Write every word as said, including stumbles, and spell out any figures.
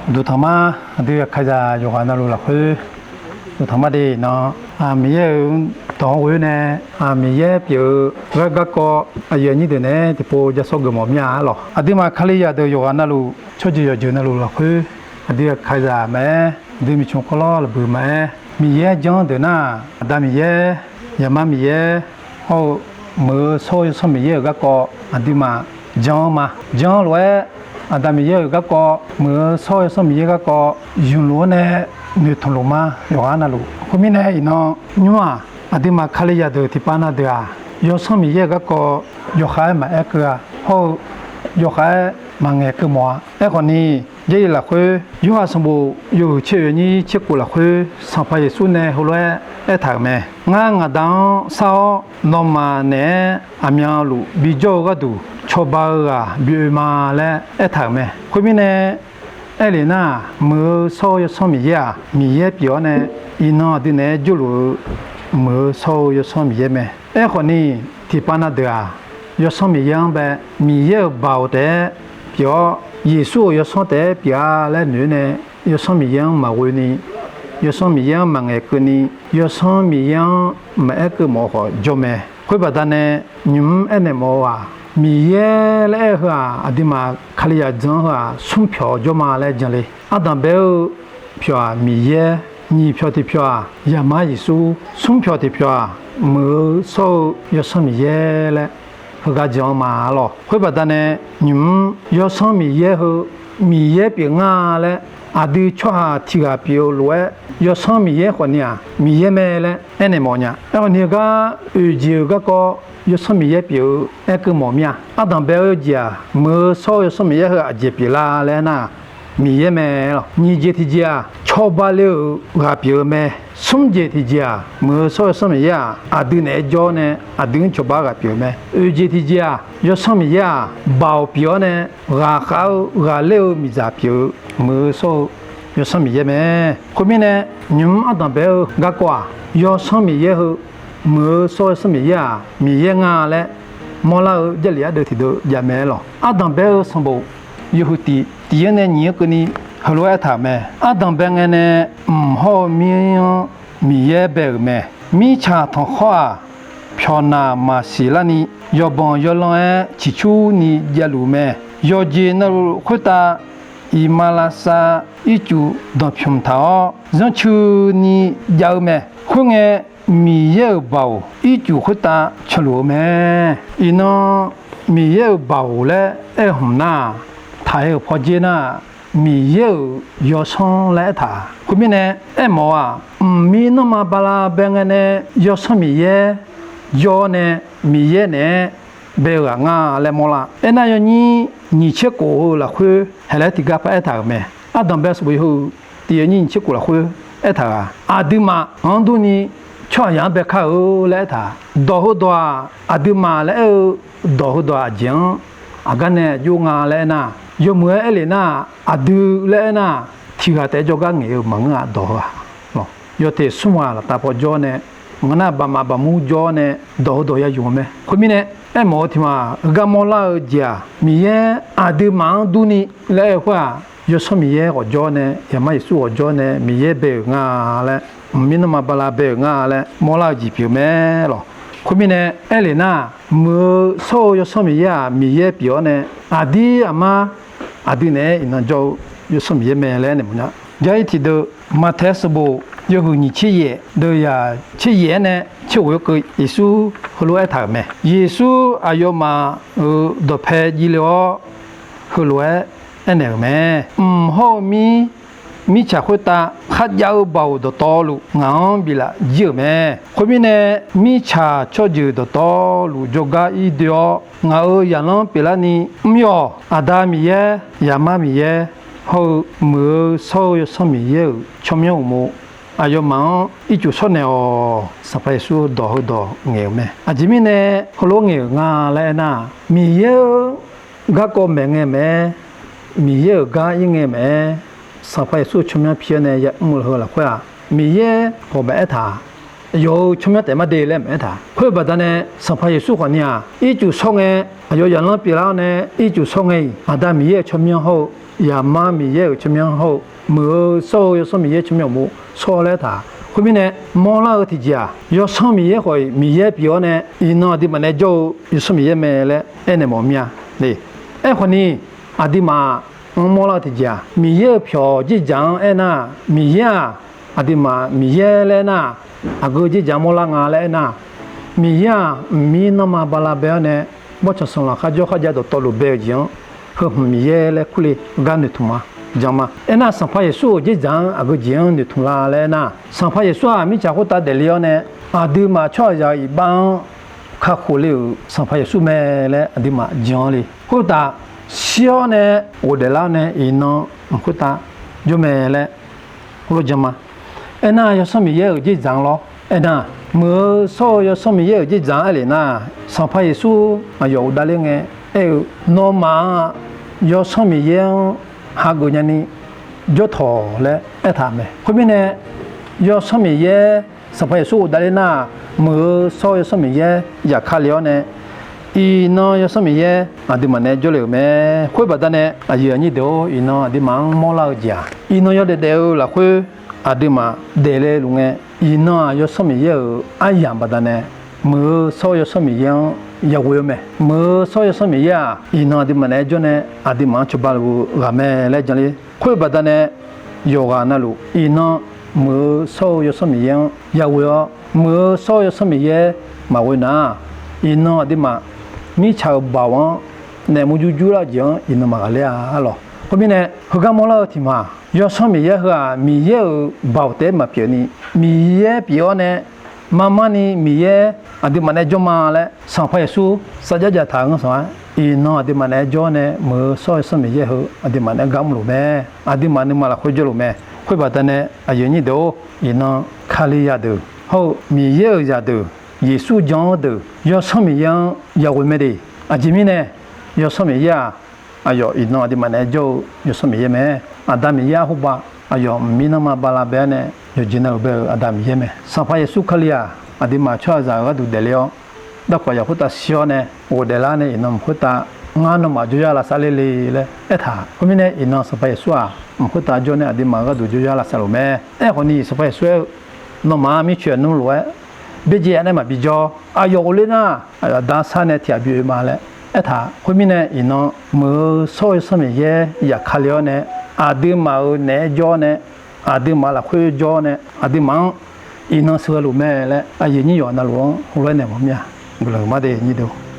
Duqtaq mar, aqdui aqkaqzaq yawqghaq navluf lafkhoer duqtaq mar de nan, Miqyaer-euq dawq-anr ghoe nae, Miqyaer pyeuf-eu gharduq garkawv aqyuif aqnyir deuq naeq-aer tiqpov jasawr geufmawf mir-a lawq. Aqduimaf Kalizaq deuq yawqghaq navluf tsawrjeuq yawqjeuq navluf lafkhoer, aqdui aqkaqzaq maqaer, aqdui miqcmq kawrlawr lafbuiq maqaer, Miqyaer janr deuq nar, Aqda Miqyaer, Zaqmar Miqyaer, hawr-eu Muiq-eu Shawr-eu Yawsanr Miqyaer-euq garkawv aqduimaf jan-anr ma. Jan-anr lof-aer, Aqda Miqyaer-euq garkawv, Muiq-eu Shawr-eu Yawsanr Miqyaer garkawv, zmqluf-anr nae noeqtmq luf ma. Yawqghaq navluf khoermirnae iqnan nymr-aq, aqduimaf Kalizaq deuq tiqpav na deuq-aq, Yawsanr Miqyaer-euq garkawv yawkhav-aer maqaer keuv-a, hawr-eu yawkhav-aer maqngaeq keuv mawf-a. Aerkhawf ni, Jarlif lafkhoer Yorhaq sanqbof yawhuiq tser oeq nyir tser khof lafkhoer Sanqpaq Yeqsur nae heulof-aer aertaq-euq mae. Ngar ngaqda-anr shar-awr, nawmaf naeq-aer aqmyanluf bijawr-eu gharduq cawba-eu ghaq bioe ma laer aertaq-euq mae. Khoermirnae, aerlef nar, Muiq-eu Shawr-eu Yawsanr Miqyaer-aq, Miqyaer pyeuf-awr nae, iqnan aqdui naeq-aer jawrluf-eu Muiq-eu Shawr-eu Yawsanr Miqyaer mae. Aerkhawf ni, tiqpav na deuq-aq, Yawsanr Miqyaer-anr bae, Miqyaer-euq baoq taef-aer pyeuf-awr, Yeqsur-euq yawsanr taef-aer pyeuf-a laer noeq-aer nae, Yawsanr Miqyaer-anr maqghoe ni, Yawsanr Miqyaer-anr maqngaeq keuv ni, Yawsanr Miqyaer-anr maqaer keuv mawf-eu khawf jawr mae. Khoer baqdanae, nymq-mr aernaeq mawf-eu-aq, Miqyaer laer aer-eu heu-aq, aqduimaf Kalizaq jan-anr heu-aq, smr pyawq jawr ma laer jan le. Ardanq bae-eu pyawq-aq Miqyaer, nyiq pyawq tiq pyawq-aq Zaqmar Yeqsur, smr pyawq tiq pyawq-aq Muiq-eu Shawr-eu Yawsanr Miqyaer laer heugar jan-anr ma lawq. Khoer baqdanae, nymq-mr Yawsanr Miqyaer heu Miqyaer pyeuf ngar laer, aqdui tsawrhaq tiq ghaq pyeuf-eu lof-aer, Yawsanr Miqyaer khawf ni-aq Miqyaer mae laer aernaeq mawf nya. Aerkhawf ni heugar oeq jeq-euq garkawv Yawsanr Miqyaer pyeuf-eu aer keuv mawf mir-a. Ardanq bae-eu jeq-aq, Muiq-eu Shawr-eu Yawsanr Miqyaer heu aqjeq pyeuflar laer aernar, Miqyaer mae lawq. Nyiq jeq tiqjeq-aq, cawba le-euq ghaq pyeuf-eu mae. Smr jeq tiqjeq-aq, Muiq-eu Shawr-eu Yawsanr Miqyaer-aq, aqdui naeq-aer jawr nae aqdui-anr cawba-eu ghaq pyeuf-eu mae. Oeq jeq tiqjeq-aq, Yawsanr Miqyaer-aq, baoq pyeuf-awr nae ghaqkhav-eu ghaqler-eu miqdzaq pyeuf-eu Muiq-eu Shawr-eu Yawsanr Miqyaer mae. Khoermirnae, nymq-mr ardanq bae-eu garkawv-aq, Yawsanr Miqyaer heu, Muiq-eu Shawr-eu Yawsanr Miqyaer-aq Miqyaer nga laer mawrlar-eu Jarlif ardeuv tiqdeuv jav mae lawq. Ardanq bae-eu sanqbof yawhuiq tiq, tiq-anr nae nyiq-anr keuvni heulof-aer aertaq-euq mae. Ardanq bae ngae nae, mq hawr-eu mir-anr Miqyaer bae-euq mae. Mirtsaq tanqkhawr-aq, pyawqnaq maqsiq larni, yawbanq yawlanr-aer ciqcurni javluf mae. Yawqjeq navluf khoertav, iqmalavshav ircuf danqpymq taq-awr, zanrcuini jav-eu mae. Khoerngae, Miqyaer-euq baoq ircuf khoertav canluf-eu mae. Iqnan, Miqyaer-euq baoq laer aer-eu hmq nar, taq-aer-euq pawdzer nar, Miqyaer-euq yawsanr laer aertaq. Khoermirnae, aermawf-aq, mqmir nanrma bala bae ngae nae Yawsanr Miqyaer jawr nae, Miqyaer naeq-aer bae-eu ghaq nga laer mawrlar. Aernar, yawnyir nyiq tser khof-eu lafkhoer haeq laer tiqgar par aertaq-euq mae. Ardanq bae sanqbof yawhuiq tiq, yawnyir nyiq tser khof lafkhoer aertaq-euq-aq, aqduimaf-anr durni tsawrhaqzaq-anr bae kar-eu laer aertaq. Dawq heudawq-aq, aqduimaf laer aer-eu dawq heudawq aqjeq-anr aqgar nae jov nga laer aernar, yawmuiq-aer aerlef nar, aqdui laer aernar, tiq ghaq taef-aer jawrgar ngaeq-eu maqngeur-a. Dawq heu-aq, yawteq smr ghaq laftav paw jawr nae, ngeur nar baqmaf baqmur jawr nae, dawq heudawq ya yuf-eu mae. Khoermirnae, aermawf-eu tiqmaf heugar mawrlar-eu jeq-aq, Miqyaer aqduimaf-anr durni laer aer-eu khoer-aq, Yawsanr Miqyaer ghawqjawr nae, Zaqmar Yeqsur ghawqjawr nae Miqyaer bae-euq nga laer, mqmir nanrma bala bae-euq nga laer mawrlar-eu jeq pyeuf-eu mae lawq. Khoermirnae, aerlef nar, Muiq-eu Shawr-eu Yawsanr Miqyaer-aq, Miqyaer pyeuf-awr nae, aqdir aqmar aqdui naeq-aer iqnan jawr-eu Yawsanr Miqyaer mae laer aernaeq mawfnya. Jar-ir tiqdeuv, Maqtaeq sanqbof yawhuiq nyiq tser yaef, deuv yaq tser yaef-aer nae tser ghof-aer keuv, Yeqsur heulof-aer aertaq-euq mae. Yeqsur aqyawfmaf-euq dawqpae jir le-awr, heulof-aer aernaeq-euq mae. Mq hawr-eu mir, mirtsaq khoertav kharjav-eu baoq dawqtawvluf ngaq-anr biflaf jir-euq mae. Khoermirnae, mirtsaq tsawrjeuq dawqtawvluf jawrgar ir doe-awr, ngaq-euq zaqlanr pyeuflarni, Mr yawq, Aqda Miqyaer, Zaqmar Miqyaer, hawr-eu Muiq-eu Shawr-eu Yawsanr Miqyaer-euq tsawrmyanr uqmov aqyawfmaf-anr ircuf shawrnaeq-awq. Sanqpaq Yeqsur dawq heudawq ngaeq-euq mae. Aqjeq mirnae heulof-aer ngaeq-euq nga laer aernar, Miqyaer-eu garkawv maeq ngae mae-aer, Miqyaer-euq gar ir ngae mae-aer, Sanqpaq Yeqsur-eu tsawrmyanr pi-awr nae yamr-eu heu lafkhoer-aq, Miqyaer ghawqmaeq aertaq-aq, yawf-euq tsawrmyanr taef mar de laer maqaer taq. Khoer baqdanae Sanqpaq Yeqsur khawfni-aq, ircuf shawr ngae, aqyawf zaqlanr pyeuflar-awr nae ircuf shawr ngae-iq, Aqda Miqyaer-euq tsawrmyanr hawr-eu, Zaqmar Miqyaer-euq tsawrmyanr hawr-eu, muiq-eu shawr-eu Yawsanr Miqyaer tsawrmyanr uqmov shawr-awr laer taq. Khoermirnae, mawrlar-eu tiqjeq-aq, Yawsanr Miqyaer khawf-iq Miqyaer pyeuf-awr nae, iqnan aqduimaf nae jawr-eu Yawsanr Miqyaer mae laer aernaeq mawf mir-a. Aerkhawfni, aqduimaf-anr mawrlar-eu tiqjeq-aq, Miqyaer-euq pyawq dzerdzaq-anr aernar, Miqyaer-aq, aqduimaf Miqyaer laer aernar, aqgeu dzerdzaq-anr mawrlar nga laer aernar, Miqyaer-aq, mqmir nanrma bala bae-awr nae, bawrtsanq sanqlanq kharjawr kharjav dawqtawvluf bae-eu jeq-anr, heu hmq Miqyaer laer kurle gar noeqtmq ma, jan ma. Aernar, Sanqpaq Yeqsur-euq dzerdzaq-anr aqgeu jeq-anr noeqtmq la laer aernar, Sanqpaq Yeqsur-aq mirtsaq khoertav daefle-awr nae, aqduimaf tsawrhaqzaq-euq iqbax-anr kakhof le-euq Sanqpaq Yeqsur mae laer aqduimaf jan-anr le. Khoertav shir-awr nae ghofdaef lar-awr nae iqnan mq khoertav jawr mae laer heulof jan ma. Aernar, Yawsanr Miqyaer-euq dzerdzaq-anr lawr. Aernar, muiq-eu shawr-eu Yawsanr Miqyaer-euq dzerdzaq-anr aer lef nar, Sanqpaq Yeqsur aqyawf uqdavler ngae aer-eu, Nawmaf-aq, Yawsanr Miqyaer-anr hageuf nyani jawr tawq laer aertaq mae. Khoermirnae, Yawsanr Miqyaer, Sanqpaq Yeqsur uqdavler nar, muiq-eu shawr-eu Yawsanr Miqyaer zafkale-awr nae, iqnan Yawsanr Miqyaer aqduimaf naeq-aer jawrle-euq mae. Khoer baqdanae, aqyuif aqnyir deuq-or, iqnan aqduimaf-anr mawrlar-eu jeq-aq, iqnan yawdaef daef-eu lafkhoer aqduimaf daefle luf ngae, iqnan-aq Yawsanr Miqyaer-euq aryamq baqdanae, muiq-eu shawr-eu Yawsanr Miqyaer-anr yaghoe-eu mae. Muiq-eu shawr-eu Yawsanr Miqyaer-aq, iqnan aqduimaf naeq-aer jawr nae aqduimaf-anr cawba luf-eu ghaq mae laer jan ler. Khoer baqdanae, yawqghaq navluf iqnan muiq-eu shawr-eu Yawsanr Miqyaer-anr yaghoe-awr, muiq-eu shawr-eu Yawsanr Miqyaer maqghoe nar, iqnan aqduimaf mirtsaq-euq baoq-anr naef murjur jurlar-eu jeq-anr iqnan maqghaqler-a arlawq. Khoermirnae, heugar mawrlar-eu tiq ma, Yawsanr Miqyaer heu-aq, Miqyaer-euq baoq taef-aer maqpyeuf ni, Miqyaer pyeuf-awr nae, marmarni Miqyaer aqduimaf naeq-aer jawr ma laer Sanqpaq Yeqsur sarjax jataq-euq ngar sanq-aer, iqnan aqduimaf naeq-aer jawr nae muiq-eu shawr-eu Yawsanr Miqyaer heu aqduimaf naeq-aer gar mrluf mae. Aqduimaf nuima lafkhoer jawrluf mae. Khoer baqdanae aqyuif aqnyir deuq-or, iqnan Kali zaqdeuq hawr-eu Miqyaer-euq zaqdeuq, Yeqsur jan-anr deuq Yawsanr Miqyaer-anr yaghoe mae de. Aqjeq mirnae, Yawsanr Miqyaer-aq, aqyawf iqnan aqduimaf naeq-aer jawr-eu Yawsanr Miqyaer mae. Aqda Miqyaer arhuba, aqyawf mqmir nanrma bala bae-awr nae yawqjeq navluf bae-eu Aqda Miqyaer mae. Sanqpaq Yeqsur Kali-aq, aqduimaf tsawrhaqzaq-euq gharduq daefle-awr, darkawq yaf khoertav shir-awr nae ghofdaef lar nae iqnan mq khoertav, Ngar nawmaf jawryar lavsav ler le laer aertaq. Khoermirnae, iqnan Sanqpaq Yeqsur-aq, mq khoertav jawr nae aqduimaf-euq gharduq jawryar lavsav luf mae. Aerkhawfni, Sanqpaq Yeqsur aer-eu, Nawmaf-anr mircoeq nmr lof-aer byaerdzae nae maqbi jawr. Aqyawf ghofler nar, aqyawf aqda sar nae tiq ghaq bi oe ma laer aertaq. Khoermirnae, iqnan muiq-eu shawr-eu Yawsanr Miqyaer zafkale-awr nae, aqduimaf-euq naeq-aer jawr nae, aqduimaf lafkhoer jawr nae, aqduimaf-anr iqnan sheuqghae luf mae laer aqyuif aqnyir yawqha navluf-anr heulof-aer naeq mawf mir-a. Guiqlanq huiqma de nyir deuq.